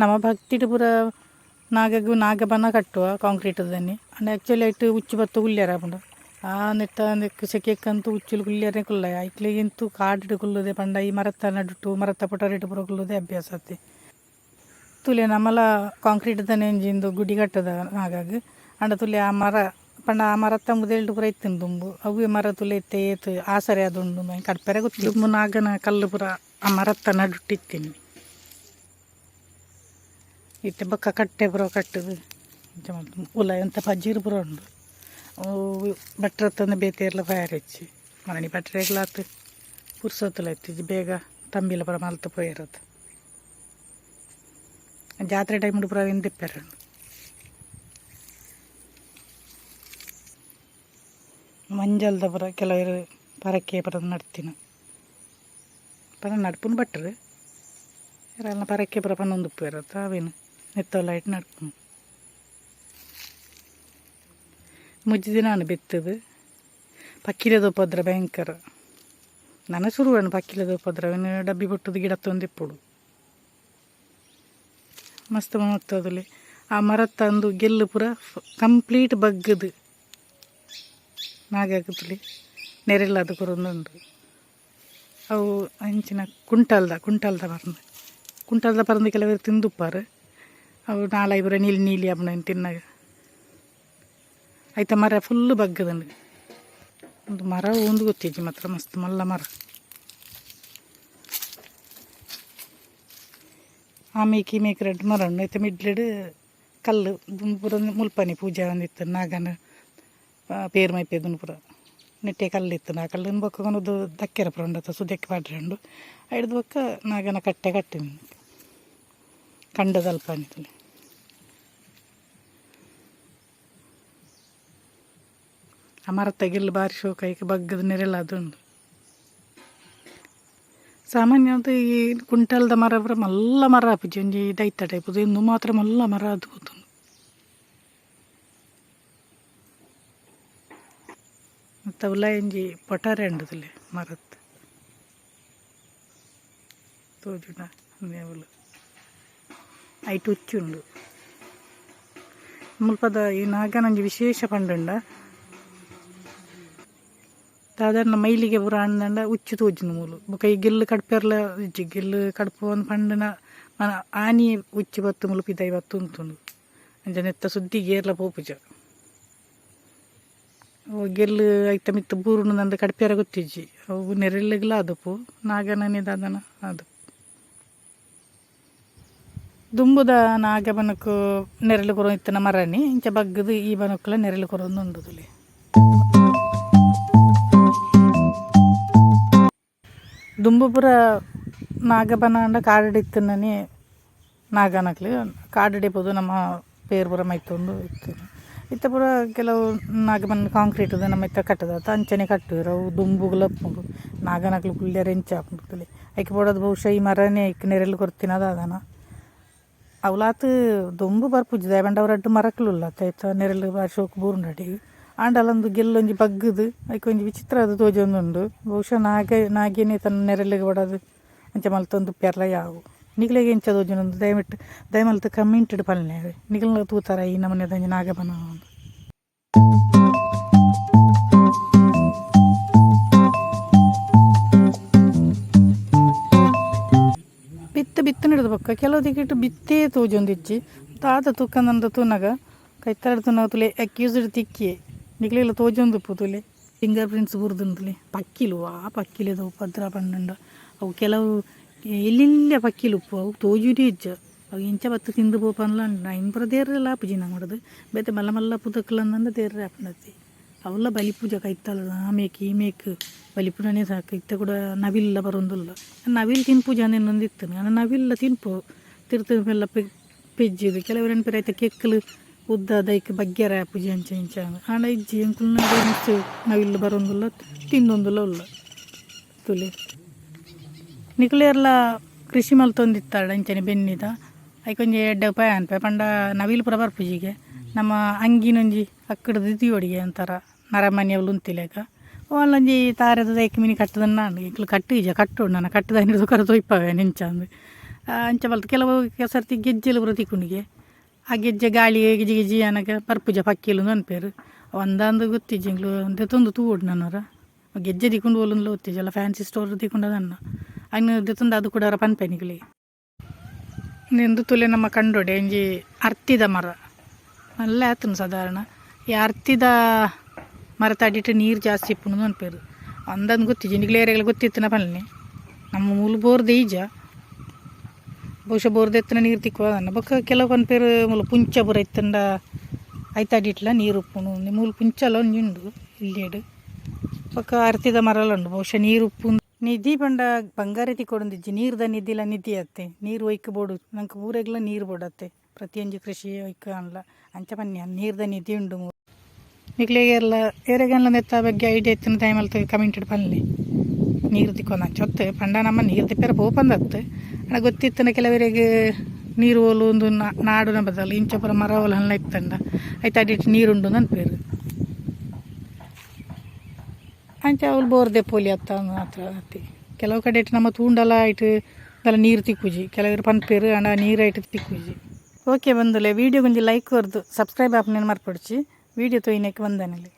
ನಮ್ಮ ಭಕ್ತಿಡ್ ಪೂರ ನಾಗಗ್ ನಾಗಬನ ಕಟ್ಟುವ ಕಾಂಕ್ರೀಟ್ ದನೆ ಆಂಡ ಆಕ್ಚುಲಿ ಐಟ್ ಉಚ್ಚು ಬತ್ತ್ ಕುಲ್ಯರೆ ಆಪುಂಡು ಆ ನೆತ್ತ ನೆಕ್ ಸೆಕೆಕ್ ಅಂತು ಉಚ್ಚುಲು ಕುಲ್ಯರೆ ಕುಲ್ಲಯ ಐಕ್ಲೆಗ್ ಎಂತು ಕಾಡ್ ಕುಲ್ಲುದೆ ಪಂಡ ಈ ಮರತ ನಡುಟು ಮರತ ಪೊಟರೆಟ್ ಪೂರ ಕುಲ್ಲುದೆ ಅಭ್ಯಾಸ ಅತೆ. ತೂಲೆ ನಮಲ ಕಾಂಕ್ರೀಟ್ ದನೆ ಒಂಜಿ ಇಂದು ಗುಡಿ ಕಟ್ಟುದ ನಾಗಗ್ ಆಂಡ ತೂಲೆ ಆ ಮರ ಪಂಡ ಆ ಮರತ ಮುದೆಲ್ಡ್ ಪೂರ ಇತ್ತುಂಡು ದುಂಬು ಅವ್ವೆ ಮರ ತೂಲೆ ಇತ್ತೆ ಏತ್ ಆಸರೆ ಆದುಂಡು ಐನ್ ಕಡ್ಪೆರೆ ಗೊತ್ತಿಜ್ಜಿ. ದುಂಬು ನಾಗನ ಕಲ್ಲು ಪೂರ ಆ ಮರತ ನಡುಟು ಇತ್ತಿನಿ. ಇತ್ತೆ ಬೊಕ್ಕ ಕಟ್ಟೆ ಪೂರ ಕಟ್ಟುದು ಇಂಚ ಮಲ್ತ್ ಉಲಾಯಿ ಒಂತೆ ಪಜಿರ್ ಪೂರ ಉಂಡು. ಅವು ಭಟ್ರತ್ತಂದು ಬೇತೆ ಏರ್ಲ ಪೋಯೆರೆ ಇಜ್ಜಿ ಮರಣಿ ಭಟ್ರೆಗ್ಲ ಆತ್ ಪುರ್ಸೊತ್ತುಲ ಇತ್ತಿಜಿ ಬೇಗ ತಂಬಿಲ ಪೂರ ಮಲ್ತ್ ಪೋಯೆರತ್. ಜಾತ್ರೆ ಟೈಮ್ ಪೂರ ಅವೆನ್ ದೆಪ್ಪೆರೆ ಉಂಡು. ಮಂಜಲ್ದ ಪೂರ ಕೆಲವೆರ್ ಪರಕೆ ಪೂರ ನಡ್ತಿನ ಪರ ನಡ್ಪುನು ಭಟ್ರು ಏರೆಲ್ನ ಪರಕೆ ಪೂರ ಪನೊಂದುಪ್ಪುವೆರ್ ಅತ್ತ ಅವೆನ್ ನೆತ್ತೊಲ ಐಟ್ ನಡ್ಪುನು. ಮೂಜಿ ದಿನ ಆಂಡ್ ಬಿತ್ತುದು ಪಕ್ಕಿಲೆದ ಉಪದ್ರ ಭಯಂಕರ ನನ ಶುರುವಾಂಡ್ ಪಕ್ಕಿಲೆದ ಉಪದ್ರ ಅವೆನ್ ಡಬ್ಬಿ ಬೊಟ್ಟುದು ಗಿಡ ತೊಂದಿಪ್ಪೊಡು ಮಸ್ತ್ ಮಹತ್ವದಲ್ಲಿ ಆ ಮರತ್ತ ಅಂದು ಗೆಲ್ಲು ಪೂರ ಕಂಪ್ಲೀಟ್ ಬಗ್ಗದು ನಾಗಕುಲಿ ನೆರೆಲ್ಲಾದ ಕೊರೊಂದುಂಡು. ಅವು ಅಂಚಿನ ಕುಂಟಲ್ದ ಕುಂಟಲ್ದ ಪರ್ಂದ್ ಕುಂಟಲ್ದ ಪರ್ಂದ್ ಕೆಲವೆರ್ ತಿಂದುಪ್ಪಾರು ಅವು ನಾಲಾಯಿ ಪೂರ ನೀಲಿ ನೀಲಿ ಆಪುಂಡು ತಿನ್ನಗ. ಐತ ಮರ ಫುಲ್ಲು ಬಗ್ಗದುಂಡು. ಉಂದು ಮರ ಉಂದು ಗೊತ್ತಿಜ್ಜಿ ಮಾತ್ರ ಮಸ್ತ್ ಮಲ್ಲ ಮರ. ಆಮೇಕ್ ಈ ಮೇಕ್ ರಡ್ಡ್ ಮರ ಉಂಡು ಐತ ಮಿಡ್ಲೆಡ್ ಕಲ್ಲು ಪೂರ ಮುಲ್ಪನೆ ಪೂಜೆ ಆವೊಂದಿತ್ತು ನಾಗನ ಪೇರ್ ಮೈಪೆದುಂಡು ಪೂರ ನೆಟ್ಟೆ ಕಲ್ಲು ಇತ್ತು ಆ ಕಲ್ಲುನು ಬೊಕ್ಕ ಕೊನೊದು ದಕ್ಕೆರೆ ಪೂರ ಉಂಡು ಅತ್ತ ಸುದೆಕ್ ಪಾಡ್ರೆ ಉಂಡು ಐಡ್ದ್ ಬೊಕ್ಕ ನಾಗನ ಕಟ್ಟೆ ಕಟ್ಟಿನಿ ಕಂಡದಲ್ಪ ಆ ಮರತ ಗೆಲ್ಲು ಬಾರಿ ಶೋಕು ಐಕ್ ಬಗ್ಗದ ನೆರೆಲಾದುಂಡು. ಸಾಮಾನ್ಯವಾದ್ ಈ ಕುಂಟಲ್ದ ಮರ ಪೂರ ಮಲ್ಲ ಮರ ಆಪುಜಿ ಒಂಜಿ ದೈತ ಟೈಪ್ ಉಂದು ಮಾತ್ರ ಮಲ್ಲ ಮರ ಆದ್ ಪೋತುಂಡು. ನೆತ್ತ ಉಲಾಯಿ ಒಂಜಿ ಪೊಟರೆ ಉಂಡು ತೂಲೆ ಮರತ್ ತೋಜುಂಡ ಉಂದೇ ಅವ್ಲು ಐಟ್ ಉಚ್ಚು ಉಂಡು. ಮುಲ್ಪದ ಈ ನಾಗನ ಒಂಜಿ ವಿಶೇಷ ಪಂಡುಂಡ ದಾದಾಂಡ ಮೈಲಿಗೆ ಪೂರ ಆಂಡ ಉಚ್ಚು ತೋಜುಂಡು ಮೂಲು ಬೊಕ ಈ ಗೆಲ್ಲು ಕಡ್ಪೆರ್ಲ ಇಜ್ಜಿ ಗೆಲ್ಲು ಕಡ್ಪು ಪಂಡುನ ಆನಿ ಉಚ್ಚು ಬತ್ತ್ ಮೂಲು ಪಿದಾಯಿ ಬತ್ತ್ ಉಂತುಂಡು ಅಂಚ ನೆತ್ತ ಸುದ್ದಿಗ್ ಏರ್ಲ ಪೋಪುಜ. ಅವು ಗೆಲ್ಲು ಐತ ಮಿತ್ತ್ ಬೂರುಂಡು ಕಡ್ಪೆರೆ ಗೊತ್ತಿಜ್ಜಿ ಅವು ನೆರೆಲ್ಲುಗ್ಲ ಆದುಪ್ಪು ನಾಗನನೆ ದಾದನ ಆದುಪ್ಪು. ದುಂಬುದ ನಾಗ ಬನಕ್ ನೆರೆಲು ಕೊರೊಂದಿತ್ತಿನ ಮರನೆ ಇಂಚ ಬಗ್ಗುದು ಈ ಬನಕ್ಲ ನೆರೆಲು ಕೊರೊಂದುಂಡು ತೂಲೆ. ದುಂಬು ಪೂರ ನಾಗಬನ ಆಂಡ ಕಾಡ್ ಇತ್ತಿನನೆ ನಾಗನಕ್ಲು ಕಾಡ್ ಪೋದು ನಮ್ಮ ಪೇರ್ ಪೂರ ಮೈತೊಂದು ಇತ್ತಿನಿ. ಇತ್ತೆ ಪೂರ ಕೆಲವು ನಾಗಬನ ಕಾಂಕ್ರೀಟ್ ದ ನಮ್ಮ ಇತ್ತೆ ಕಟ್ಟುದ ಅಂಚನೆ ಕಟ್ಟುವೆರ್ ಅವು ದುಂಬುಗುಲ ಉಪ್ಪುಂಡು ನಾಗನಕ್ಲು ಕುಲ್ಯರೆ ಎಂಚ ಆಪುಂಡು ತೂಲೆ ಐಕ್ ಬೋಡಾದ್ ಬಹುಶಃ ಈ ಮರನೆ ಐಕ್ ನೆರೆಲ್ ಕೊರ್ತಿನ ದಾದನ ಅವ್ಲಾತ್ ದುಂಬು ಬರ್ಪುಜಿ ದಾಯೆ ಪಂಡ ಅವು ರಡ್ಡ್ ಮರಕುಲು ಉಲ್ಲ ಅತ್ತ ಐತ ನೆರೆಲ್ ಬಾರಿ ಶೋಕು ಬೂರುಂಡು ಅಡೆಗ್ ಆಂಡಲ ಉಂದು ಗೆಲ್ಲ್ ಒಂಜಿ ಬಗ್ಗುದು ಐಕ್ ಒಂಜಿ ವಿಚಿತ್ರ ಆದ್ ತೋಜೊಂದುಂಡು ಬಹುಶಃ ನಾಗ ನಾಗೇನೆ ತನ್ನ ನೆರೆಲ್ಗ್ ಬೋಡಾದ್ ಅಂಚ ಮಲ್ತೊಂದು ಉಪ್ಪೆರ್ಲ ಯಾವು. ನಿಕ್ಲೆಗ್ ಎಂಚ ತೋಜುಂಡು ದಯವಿಟ್ಟು ದಯಮಲ್ತ್ ಕಮೆಂಟ್ ಡ್ ಪನ್ಲೆ ನಿಕಲ್ನ ತೂತರ ಈ ನಮೂನೆದ ಒಂಜಿ ನಾಗಬನ ಪಂದ್. ಬಿತ್ತ್ ಬಿತ್ತ್ ನಡ್ದು ಬೊಕ್ಕ ಕೆಲವು ದಿಕ್ಕಿಟ್ ಬಿತ್ತೇ ತೋಜೊಂದಿಜ್ಜಿ ದಾದ ತೂಕಂದಂದ ತೂನಗ ಕೈತಲ್ಡ್ ತೂನಗ ತೂಲೆ ಅಕ್ಯೂಸ್ಡ್ ತಿಕ್ಕಿಯೆ ನಿಕ್ಲೆಗ್ಲ ತೋಜೊಂದುಪ್ಪು ತೂಲೆ ಫಿಂಗರ್ ಪ್ರಿಂಟ್ಸ್ ಬೂರ್ದುಂಡು ತೂಲೆ ಪಕ್ಕಿಲು ವಾ ಪಕ್ಕಿಲೆದ ಉಪದ್ರ ಪಂಡುಂಡ ಅವು ಕೆಲವು ಎಲ್ಲೆಲ್ಯ ಪಕ್ಕಿಲು ಉಪ್ಪು ಅವು ತೋಜುನೇ ಇಜ್ಜ ಅವು ಎಂಚ ಬತ್ತ್ ತಿಂದು ಪೋಪನ್ಲ ಐನ್ ಪೂರ ದೇರ್ರೆಲ ಆಪುಜಿ ನಮಡ್ದ್ ಬೇತೆ ಮಲ್ಲ ಮಲ್ಲ ಪುದಕ್ಲಂದಂಡ ದೇರ್ರೆ ಆಪುಂಡತೆ ಅವುಲ ಬಲಿಪುಜ ಕೈತಲ್ ಆ ಮೇಕ್ ಈ ಮೇಕ್ ಬಲಿಪುನನೇ ಸಾಕು ಇತ್ತೆ ಕೂಡ ನವಿಲ್ಲ ಬರೊಂದುಲ್ಲ ನವಿಲು ತಿನ್ಪುಜ ಅಂದ್ ಇತ್ತುಂಡು ಆಂಡ ನವಿಲ್ಲ ತಿನ್ಪು ತಿರ್ತ್ ಮೆಲ್ಲ ಪೆಜ್ಜಿದ್ ಕೆಲವೆರ್ ಪನ್ಪೆರ್ ಐತ ಕೆಕ್ಕಿಲ್ ಉದ್ದ ದೈಕ್ ಬಗ್ಗೆರೆ ಆಪುಜಿ ಅಂಚ ಇಂಚ ಆಂಡ ಇಜ್ಜಿ ಎಂಕುಲ್ನ ಮಸ್ತ್ ನವಿಲು ಬರೊಂದುಲ್ಲ ತಿಂದೊಂದುಲ ಉಲ್ಲ ತೂಲೆ. ನಿಕುಲು ಏರ್ಲ ಕೃಷಿ ಮಲ್ತೊಂದಿತ್ತಡ ಇಂಚನೆ ಬೆನ್ನಿದ ಐಕೊಂಜಿ ಎಡ್ಡೆ ಉಪಾಯ ಅನ್ಪೆ ಪಂಡ ನವಿಲು ಪೂರ ಬರ್ಪುಜಿಗೆ ನಮ್ಮ ಅಂಗಿನೊಂಜಿ ಅಕ್ಕಡ್ದು ದೀವೊಡಿಗೆ ಒಂಥರ ನರಮನಿ ಅವ್ಲು ಉಂತಿಲೆಕ ಓಲೊಂಜಿ ತಾರೆದ ದೈಕ್ ಮಿನಿ ಕಟ್ಟುದನ್ನ ಆಂಡ್ ಎಂಕುಲು ಕಟ್ಟುಜ ಕಟ್ಟೊಡು ನನ ಕಟ್ಟುದ ತೊಯ್ಪವೆ ಎಂಚ ಅಂದ್ ಅಂಚ ಮಲ್ತ್ ಕೆಲವು ಸರ್ತಿ ಗೆಜ್ಜೆಲು ಪೂರ ತಿಕ್ಕುಂಡಿಗೆ. ಆ ಗೆಜ್ಜೆ ಗಾಳಿ ಗಿಜಿ ಗಿಜಿ ಆನಗ ಬರ್ಪುಜ ಪಕ್ಕಿಲು ಪನ್ಪೆರ್. ಒಂದಾಂದ್ ಗೊತ್ತಿಜ್ಜಿ ಎಂಕ್ಲು ದೆತೊಂದು ತೂವೊಡು ನನೊರ. ಗೆಜ್ಜೆ ತಿಕ್ಕುಂಡು ಓಲುಂದ್ಲ ಗೊತ್ತಿಜ್ಜಿ ಫ್ಯಾನ್ಸಿ ಸ್ಟೋರ್ ತಿಕ್ಕುಂಡ ದಾನ್ನ ಐನ್ ದೆತೊಂದು ಅದು ಕುಡ ಪನ್ಪೆ ನಿಕುಲೆಗ್. ಉಂದು ತೂಲೆ ನಮ್ಮ ಕಂಡೊಡೆ ಒಂಜಿ ಅರ್ತಿದ ಮರ ಮಲ್ಲೆ ಆತುಂಡು ಸಾಧಾರಣ. ಈ ಅರ್ತಿದ ಮರತ ಅಡಿಟ್ ನೀರು ಜಾಸ್ತಿ ಇಪ್ಪುಂಡು ಪನ್ಪೆರ್. ಅಂದಂದ್ ಗೊತ್ತಿಜ್ಜಿ ನಿಕ್ಲೆ ಏರೆಗ್ಲ ಗೊತ್ತಿತ್ತಿನ ಪನ್ಲೆ. ನಮ್ಮ ಮೂಲು ಬೋರ್ ದೀಜ ಬಹುಶಃ ಬೋರ್ ದೆತ್ತಿನ ನೀರು ತಿಕ್ಕುವ ದಾನ್ನ. ಬೊಕ್ಕ ಕೆಲವು ಪನ್ಪೆರ್ ಮೂಲು ಪುಂಚ ಪೂರ ಇತ್ತುಂಡ ಐತ ಅಡಿಟ್ಲ ನೀರು ಉಪ್ಪುಂಡು. ಮೂಲು ಪುಂಚಲ ಒಂಜಿ ಉಂಡು ಇಲ್ಲೇಡ್. ಬೊಕ್ಕ ಅರ್ತಿದ ಮರಲ ಉಂಡು ಬಹುಶಃ ನೀರು ಉಪ್ಪು. ನಿಧಿ ಪಂಡ ಬಂಗಾರ ತಿಕ್ಕೊಡೊಂದಿಜ್ಜಿ ನೀರ್ದ ನಿಧಿಲ ನಿಧಿ ಅತ್ತೆ. ನೀರು ಒಯ್ಕ್ ಬೋಡು ನಂಕ್ ಪೂರೆಗ್ಲ ನೀರು ಬೋಡತ್ತೆ. ಪ್ರತಿಯೊಂಜಿ ಕೃಷಿ ಒಯ್ಕ್ ಆಂಡ್ಲ ಅಂಚ ಪನ್ನೆ ನೀರ್ದ ನಿಧಿ ಉಂಡು ಮೂಲು. ನಿಕ್ಲೆಗ್ ಏರ್ಲ ಏರೆಗಂಡ್ಲ ನೆತ್ತ ಬಗ್ಗೆ ಐಡಿಯಾ ಇತ್ತಿನ ದಯಮಲ್ತ್ ಕಮೆಂಟ್ ಡ್ ಪನ್ಲೆ. ನೀರು ತಿಕ್ಕೊಂದು ಅಂಚ ಪಂಡ ನಮ್ಮ ನೀರು ತಿಪ್ಪೆರೆ ಪೋಪಂದತ್ತು ಆಂಡ ಗೊತ್ತಿತ್ತಿನ ಕೆಲವರೆಗ್ ನೀರು ಓಲು ಉಂದು ನಾಡುನ ಬದಲು ಇಂಚ ಪೂರ ಮರ ಓಲು ಇತ್ತಂಡ ಐತ ಅಡಿಟ್ ನೀರುಂಡು ಪನ್ಪೆರ್. ಅಂಚ ಅವ್ಲು ಬೋರ್ ದೆಪ್ಪೊಲಿ ಅತ್ತ ಮಾತ್ರ ಅತ್ತೆ. ಕೆಲವು ಕಡೆಟ್ ನಮ್ಮ ತೂಂಡಲ ಐಟ್ ದಾಲ ನೀರು ತಿಕ್ಕುಜಿ. ಕೆಲವೆರ್ ಪನ್ಪೆರ್ ಆಂಡ ನೀರು ಐಟ್ ತಿಕ್ಕುಜಿ. ಓಕೆ ಬಂಧುಲೆ, ವಿಡಿಯೋ ಒಂಜಿ ಲೈಕ್ ಕೊರ್ದು ಸಬ್ಸ್ಕ್ರೈಬ್ ಆಪುನೆನ್ ಮರ್ಪೊಡ್ಚಿ. ವಿಡಿಯೋ ತೂಯಿನೆಕ್ ವಂದನೆಲು.